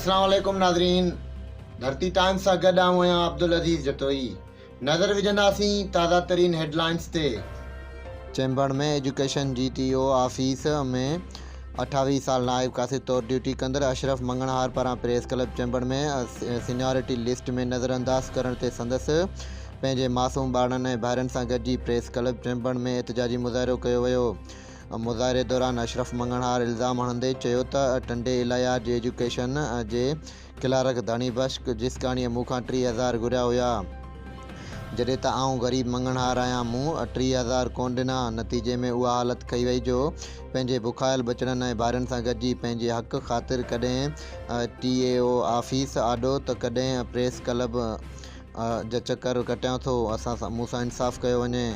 اسلام عليڪم ناظرين ڌرتي ٽائمز سان گڏ آئون آهيان عبدالعزيز جتوئي نظر وجهنداسين تازه ترين هيڊلائنز تي. چيمبڙ ۾ ايجوڪيشن جي ٽي او آفيس ۾ 28 سال نائب قاصد طور ڊيوٽي ڪندڙ اشرف مڱڻهار پاران پريس ڪلب چيمبڙ ۾ سينيارٽي لسٽ ۾ نظرانداز ڪرڻ تي سندس پنهنجي معصوم ٻارڙن ۽ ڀائرن سان گڏجي پريس ڪلب چيمبڙ ۾ احتجاجي مظاهرو ڪيو ويو. مظاهري دوران اشرف مڱڻهار الزام هڻندي چيو ته ٽنڊي الهيار جي ايجوڪيشن جي ڪلارڪ ڌڻي بخش جسڪاڻيء مون کان 3000 گهريا هيا، جڏهن ته آئون غريب مڱڻهار آهيان، مون 3000 ڪونه ڏنا، نتيجي ۾ اها حالت ڪئي وئي جو پنهنجي بکايل ٻچڙن ۽ ڀائرن سان گڏجي پنهنجي حق خاطر ڪڏهن ٽي اي او آفيس آڏو ته ڪڏهن پريس ڪلب جا چڪر ڪٽيان ٿو، مون سان انصاف ڪيو وڃي.